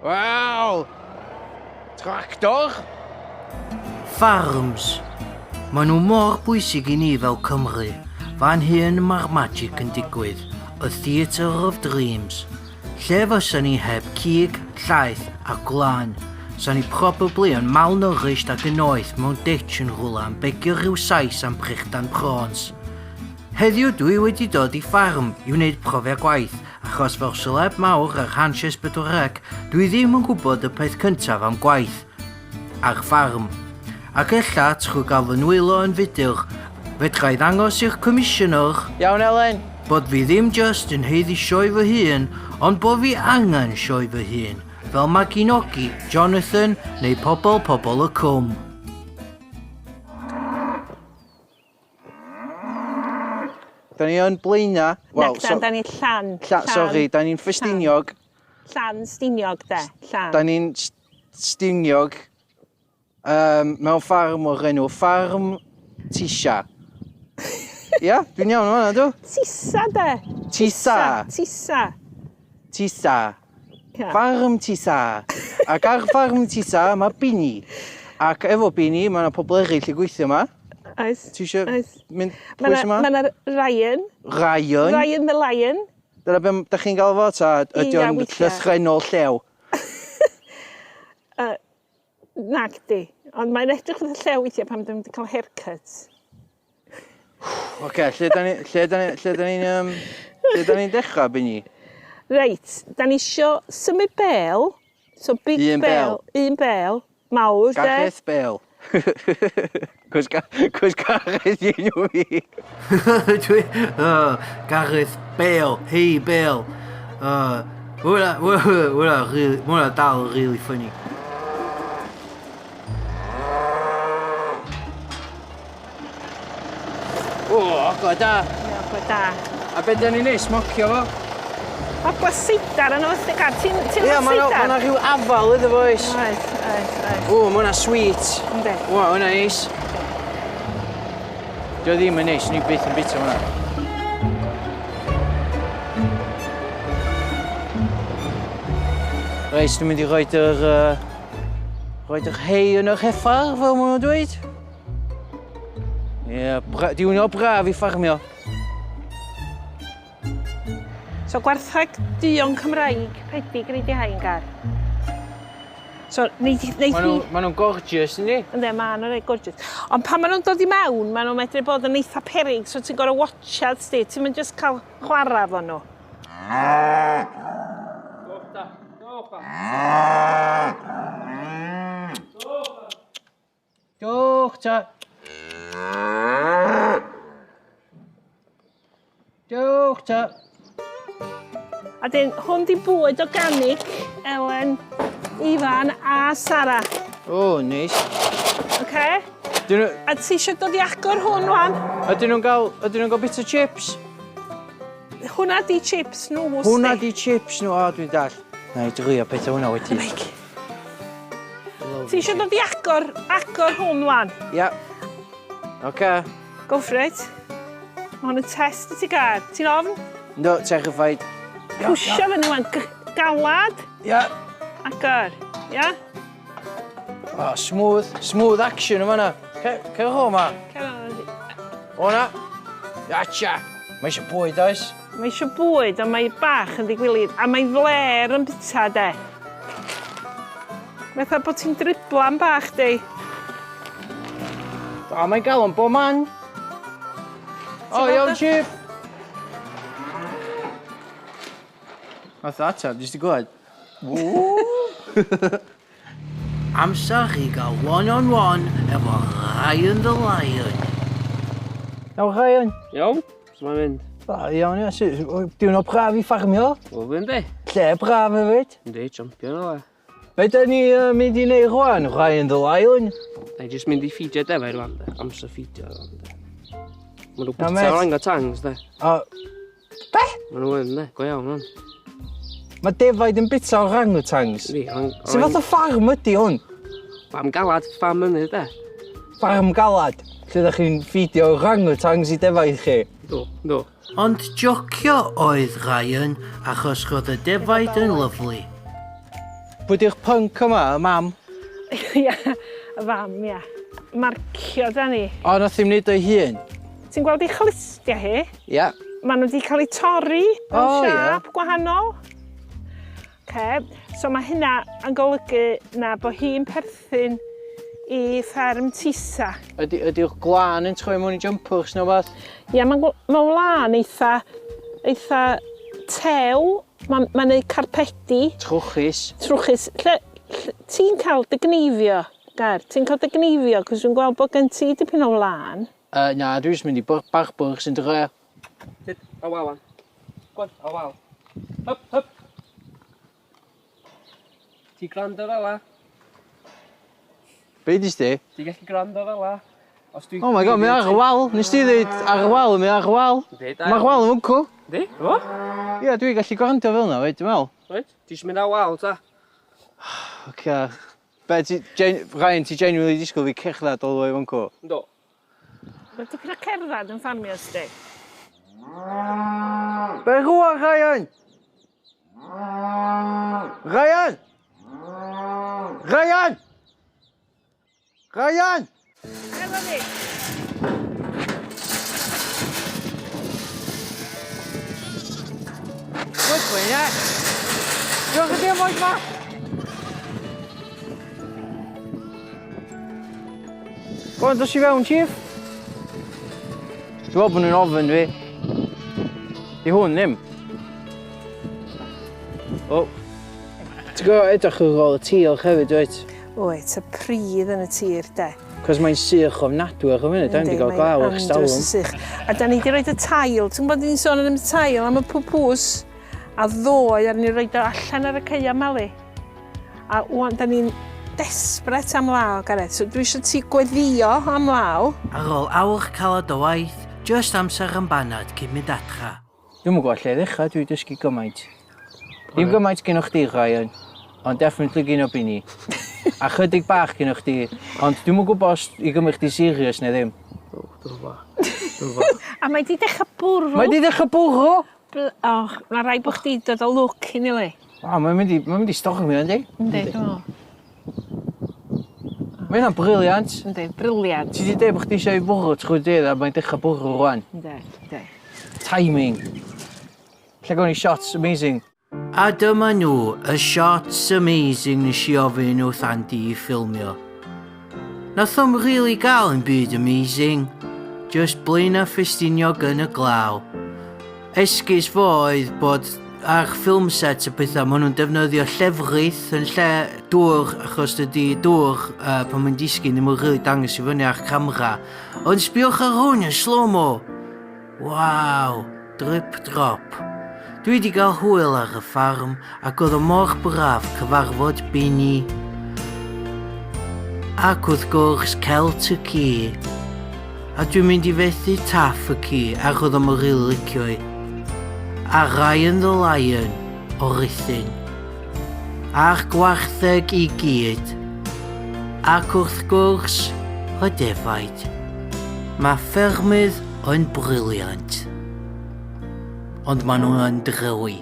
Wel, tractor! Farms. Maen nhw mor bwysig i ni fel Cymru. Fan hyn mae'r magic yn digwydd, y Theatre of Dreams. Lle fysa ni heb cig, llaeth a gwlân? Sa ni probably yn malnourished ac yn noeth mewn ditch yn rhywle yn begio rhyw Sais am brechdan prawns. Heddiw dwi wedi dod i ffarm i wneud profiad gwaith, achos fel seleb mawr ar Hansh S4C, dwi ddim yn gwybod y peth cyntaf am gwaith ar ffarm. Ac ella, trwy gael fy nwylo yn fudr, fedra i ddangos i'r Comisiynwr Iawn Elen! bod fi ddim jyst yn haeddu sioe fy hun, ond bo fi angen sioe fy hun, fel Maginogi, Jonathan neu pobl Pobol y Cwm. Da ni yn Blaena. Wel, so, da ni llan. Llan, sorry, da ni'n Ffestiniog. Llan Stiniog, de. Llan. Da ni'n Stiniog um, mewn ffarm o'r enw Ffarm Tisha. Ia, dwi'n iawn o'na, dw? Tisa, de. Tisa. Tisa. Tisa. Ffarm Tisa. Ac ar ffarm Tisa mae Bini. Ac efo Bini mae yna pobl eraill i gweithio yma. Oes. Ti eisiau mynd pwy sy'n yma? Mae yna Ryan. Ryan. Ryan the Lion. Dyna beth da chi'n gael fo, ta ydy o'n llythrennol llew? uh, nagdi. Ond mae'n edrych fatha llew weithiau pan dwi'n cael haircut. Oce, lle da ni, lle da ni, lle da ni'n, um, lle da ni'n dechrau, Bini? Reit, da ni isio symud bel, so big Un bel. Un bel, mawr, de. Gareth Bale. Cos, cos Gareth i nhw fi. Dwi, uh, Gareth Bale, hey Bale. Uh, hwnna, hwnna, really, hwnna dal really funny. O, ogla da. Ie, ogla da. A be da ni'n neud, smocio fo? Ogla seidar yn oes, Ti'n ti Ie, mae yna rhyw afal iddo fo, oes. Oes, oes, oes. O, mae hwnna sweet. Yndi. O, hwnna neis. Dio ddim yn neis, ni byth yn bita hwnna. Reit, dwi'n mynd i roed yr... Uh, roed yr hei yn yr heffar, fel maen nhw'n dweud. Ie, yeah, bra diwrnod braf i ffarmio. So gwartheg duon Cymraeg, pedig rei di hain gar. So, neith, neith Maen nhw'n ma nhw gorgeous, yndi? Ynddi, maen nhw'n reit gorgeous. Ond pan maen nhw'n dod i mewn, maen nhw'n medru bod yn eitha peryg, so ti'n gorfod watchad, sti. Ti'n mynd just cael chwarae efo nhw. Dwch ta. Dwch ta. A dyn, hwn di bwyd organic, Elen, Ifan a Sara. O, oh, neis. Oce? Dyn nhw... A ti eisiau dod i agor hwn wan? Ydyn nhw'n gael, ydyn nhw'n gael bit o chips? Hwna di chips nhw, wsti. Hwna di chips nhw, o, dwi'n dall. Na i drio pethau hwnna wedyn. Mike. Ti eisiau dod i agor, agor hwn wan? Ia. Oce. Go for it. Mae hwn yn test i ti gael. Ti'n ofn? No, terrified. Pwysio fyny wan, galad. Ia. Agor. Ia? Oh, smooth, smooth action yma na. Cer o ma. Cer o. O na. Acha. Mae eisiau bwyd, oes? Mae eisiau bwyd, ond mae bach yn ddigwilydd, a mae fler yn bita, de. Fatha bod ti'n driblan bach, di. O, mae'n gael o'n bo man. O, iawn, Chief. Nath o ateb, jyst i glywed. Amser i gael one on one efo Ryan the Lion. Iawn, Ryan? Iawn, sut mae'n mynd? O, iawn, ia. Diwrnod braf i ffarmio. Wel, yndi. Lle braf hefyd. Yndi, champion o le. Be da ni uh, mynd i wneud rwan, Ryan the Lion? Da ni jyst mynd i ffidio defaid rwan, de. Amser ffidio rwan, de. Mae nhw'n bwyta orangutans, de. O, Be? Maen nhw yn, de. Go iawn, man. Mae defaid yn bita orangutans? Yndi. Sut fath o ffarm ydy hwn? Ffarm galad, ffarm mynydd, de. Ffarm galad? Lle ydych chi'n ffidio orangutans i defaid chi? Do, do. Ond jocio oedd Ryan achos roedd y defaid yn lyfli. Pwy di'r punk yma, y mam? Ia, y fam, ia. Marcio da ni. O, nath hi'm neud o'i hun? Ti'n gweld ei chlustiau hi? Ia. Maen nhw wedi cael eu torri mewn O, ia. siâp gwahanol. Oce, so mae hynna yn golygu na bod hi'n perthyn i fferm Tisa. Ydy, ydy'r gwlân yn troi mewn i jumpers neu beth? Ia, mae'n ma wlân eitha, eitha tew. Mae'n ma neud carpedi. Trwchus. Trwchus. Lle, lle ti'n cael dy gneifio, Gar? Ti'n cael dy gneifio, cos dwi'n gweld bod gen ti dipyn o wlân. Na, dwi jyst mynd i barbwr sy'n dre. Tyd, a wal wan. Gwan, a wal. Hyp, hyp. Ti gwrando fel la? Be dis di? Ti gallu gwrando fel la? Os dwi... Oh my god, mae ar y wal. Nes ti ddeud ar y wal, mae ar y wal. Yndi, da. Mae'r wal yn wncw. Yndi, fo? Ie, dwi'n gallu gwrando fel yna, dwi'n meddwl. Reit, ti eisiau mynd ar wal, ta? Oce. Be, ti, gen, Ryan, ti genuinely disgwyl fi cerdded all the way wncw? Ynddo. Mae dipyn o cerdded yn ffarmio, sdi. Be rwan, Ryan? Ryan! Ryan! Ryan! Efo fi. Good boy, yeah. Diolch yn diolch, ma. Go on, dos i fewn, Chief. Dwi'n meddwl bod nhw'n ofyn fi. Di hwn ddim. O. Ti'n gwybod edrych ar ôl y tir hefyd, dwyt? Wyt, y pridd yn y tir, de. Cos mae'n sych ofnadwy ar y funud, da ni wedi cael glaw ers talwm. Sych. A da ni wedi rhoi y tail, ti'n gwybod ni'n sôn am y tail, am y pwpws, a ddoe, a ni rhoi o allan ar y caeau malu. A wan, da ni'n desperate am law, Gareth. So dwi eisiau ti gweddio am law. Ar ôl awr caled o waith, just amser am banad cyn mynd adra. Dwi'm yn gwybod lle i ddechrau, dwi dysgu gymaint. Ddim gymaint gynnwch chdi, Ryan, ond definitely gyno Bini. A chydig bach gynnwch chdi, ond dwi'm yn gwybod os i gymryd chdi serious neu ddim. Dwi'n gwybod. Dwi'n gwybod. A mae di dechrau bwrw. Mae di dechrau bwrw! Oh, mae rhaid bod chdi dod o lwc i ni le. O, mae'n mynd i, mae'n mynd i stormio, yndi? Yndi, dwi'n meddwl. Mae hynna'n brilliant. Yndi, brilliant. Ti di dweud bod chdi eisiau i fwrw trwy dydd a mae'n dechrau bwrw rwan. Yndi, yndi. Timing. Lle gawn ni shots amazing. A dyma nhw, y shots amazing nes i ofyn wrth Andy i ffilmio. Nath o'm really gael yn byd amazing, just Blaenau Ffestiniog yn y glaw. Esgus fo oedd bod ar film set y pethau, maen nhw'n defnyddio llefrith yn lle dŵr, achos dydy dŵr pan mae'n disgyn ddim yn really dangos i fyny ar camera. Ond sbiwch ar hwn yn slow-mo! Waw, drip drop. Dwi wedi cael hwyl ar y ffarm ac oedd o mor braf cyfarfod Bini. Ac wrth gwrs Celt y ci. A dwi'n mynd i fethu Taff y ci ac oedd o'm yn rili licio i. A Ryan the Lion o Ruthun. A'r gwartheg i gyd. Ac wrth gwrs, y defaid. Mae ffermydd yn brilliant. Ond maen nhw yn drewi.